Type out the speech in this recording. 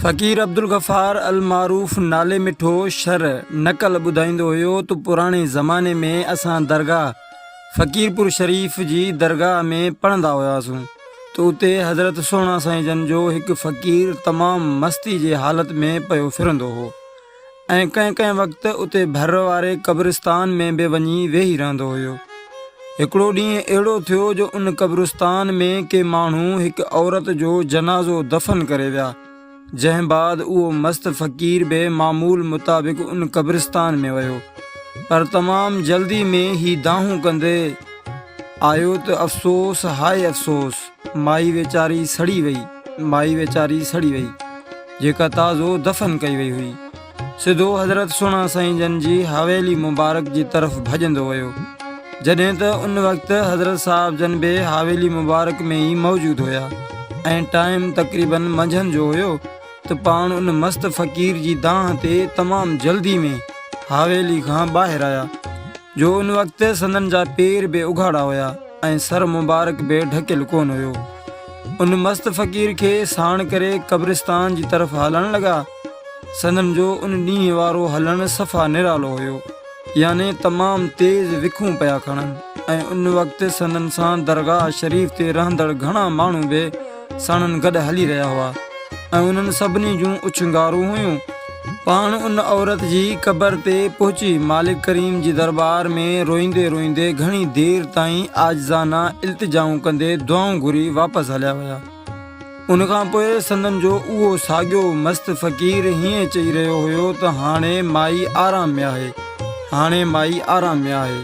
فقير عبدالغفار المعروف نالي مٺو شر نقل ٻڌائيندو هيو ته پراڻي زماني ۾ اسان درگاهه فقيرپور شريف جي درگاهه ۾ پڙهندا هياسون ته اتي حضرت سهڻا سائين جن جو هڪ فقير تمام مستي جي حالت ۾ پيو ڦرندو هو ۽ ڪنهن ڪنهن وقت اتي ڀر واري قبرستان ۾ به وڃي ويهي رهندو هيو. هڪڙو ڏينهن اهڙو ٿيو جو ان قبرستان ۾ ڪي ماڻهو هڪ عورت جو جنازو دفن ڪري ويا، جنهن بعد اهو مست فقير به معمول مطابق ان قبرستان ۾ ويو، پر تمام جلدي ۾ هي دانهون ڪندي آيو ته افسوس هاء افسوس! مائي ويچاري سڙي وئي، مائي ويچاري سڙي وئي. جيڪا تازو دفن ڪئي وئي هئي. سڌو حضرت سهڻا سائين جن جي حويلي مبارڪ جي طرف ڀڄندو ويو. جڏهن ته ان وقت حضرت صاحب جن به حويلي مبارڪ ۾ ئي موجود هيا ۽ ٽائيم تقريبن منجهند جو هيو ته پاڻ ان مست فقير جي دانهن تي تمام جلدي ۾ حويلي کان ٻاهر آيا جو ان وقت سندن جا پير به اگهاڙا هيا. ۽ سر مبارڪ به ڍڪيل ڪونه هيو. ان مست فقير کي ساڻ ڪري قبرستان جي طرف هلڻ لڳا. سندن جو ان ڏينهن وارو هلڻ صفا نرالو هيو. يعني تمام تيز وکون پيا کڻن ۽ ان وقت سندن سان درگاهه شريف تي رهندڙ گهڻا ماڻهو به ساڻن گڏ هلي رهيا هئا ۽ انهن سڀني جون اڇنگارون هيون. پاڻ ان عورت جي قبر تي پهچي مالڪ ڪريم جي درٻار ۾ روئيندي روئيندي گهڻي دير تائين عاجزانه التجائون ڪندي دعائون گهري واپس هليا ويا. ان کان پوء سندن جو اهو ساڳيو مست فقير هيئن چئي رهيو هيو ته هاڻي مائي آرام ۾ آهي، هاڻي مائي آرام ۾ آهي.